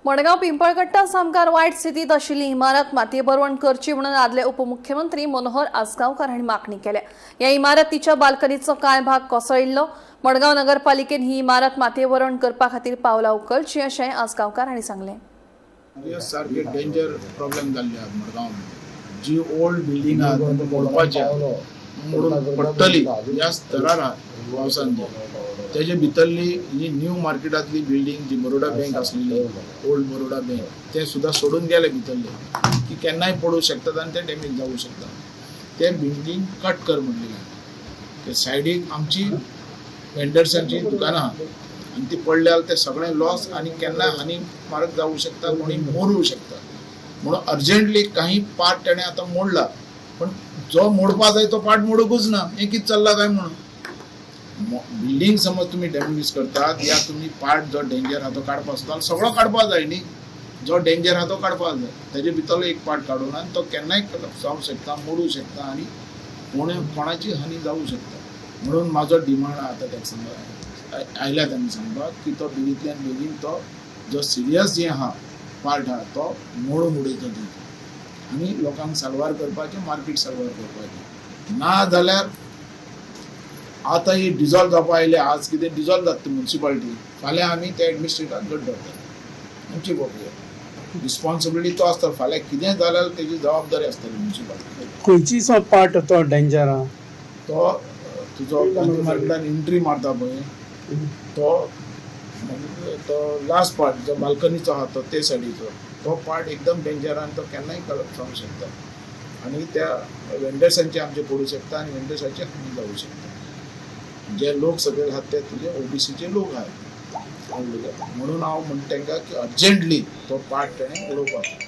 मडगांव पिंपळकट्टा सामकार वायट स्थितीत आशिल्ली इमारत मातये भरवण करची म्हणून आदले उपमुख्यमंत्री मनोहर आजगांवकार हांणी मागणी केल्या. या इमारतीच्या बाल्कनीचो कांय भाग कोसळिल्लो. मडगांव नगरपालिकेन ही इमारत मातये भरवण करपा खातीर पावलां उखलची अशें आजगांवकार हांणी सांगलें. सारके डेंजर प्रॉब्लेम जाल्ले आहात मडगांव. जी ओल्ड बिल्डिंग आहात तांकां मोडपाची आहा, मोडून पडटली ह्या स्तरार आहात पावसान. जी तेजे भितरली ही न्यू मार्केटांतली बिल्डींग जी बरोडा बँक आसलेली, ओल्ड बरोडा बँक, ते सुद्दां सोडून गेले भितरले की केन्नाय पडूं शकतात आनी ते डॅमेज जावूं शकता. ते बिल्डींग कट कर म्हणलेले. ते सायडीक आमची वेंडर्सांची दुकानां आहा आनी ती पडल्यार ते सगळें लॉस आनी केन्ना हानी मारक जावूं शकता, कोणी मरूं शकता. म्हणून अर्जंटली काही पार्ट तेणें आतां मोडला, पण जो मोडपा जाय तो पार्ट मोडूंकूच ना. हें कितें चल्लां काय म्हणून बिल्डींग समज तुमी डॅमेज करतात या तुमी पार्ट जो डेंजर आहा तो काडपा आसता जाल्यार सगळो काडपा जाय न्ही. जो डेंजर आहा तो काडपा जाय. तेजे भितरलो एक पार्ट काडून आनी तो केन्नाय जावंक शकता, मोडूं शकता आनी कोण कोणाची हानी जावूं शकता. म्हणून म्हाजो डिमांड आहा आतां ताका सांगपाक आयल्या तांणी सांगपाक की तो बेगींतल्यान बेगीन तो जो सिरियस जे आहा पार्ट आहा तो मोडून उडयतो थंय आनी लोकांक साल्वार करपाचें, मार्केट साल्वार करपाचें. ना जाल्यार आतां ही डिजॉल्व जावपा आयल्या. आज कितें डिजॉल्व जाता ती मुन्सिपालिटी, फाल्यां आमी त्या एडमिनिस्ट्रेटराक घट धरतले. आमची पळोवया रिस्पॉन्सिबिलिटी तो आसता. फाल्यां कितें जाल्यार तेजी जबाबदारी आसतली मुन्सिपालिटी. खंयची सो पार्ट तो डेंजर आहा? तो तुजो गांधी मार्केटान एंट्री मारता पळय तो, मागीर तो लास्ट पार्ट जो बाल्कनीचो आहा तो ते सायडीचो तो पार्ट एकदम डेंजर आनी तो केन्नाय जावंक शकता आनी त्या वेंडर्सांचे आमचे पडूं शकता आनी वेंडर्साचे हानी जावूं शकता. जे लोक सगळे आहात ते तुजे ओबीसीचे लोक आहात, म्हणून हांव म्हणटा तांकां की अर्जंटली तो पार्ट तेणें उडोवपाक.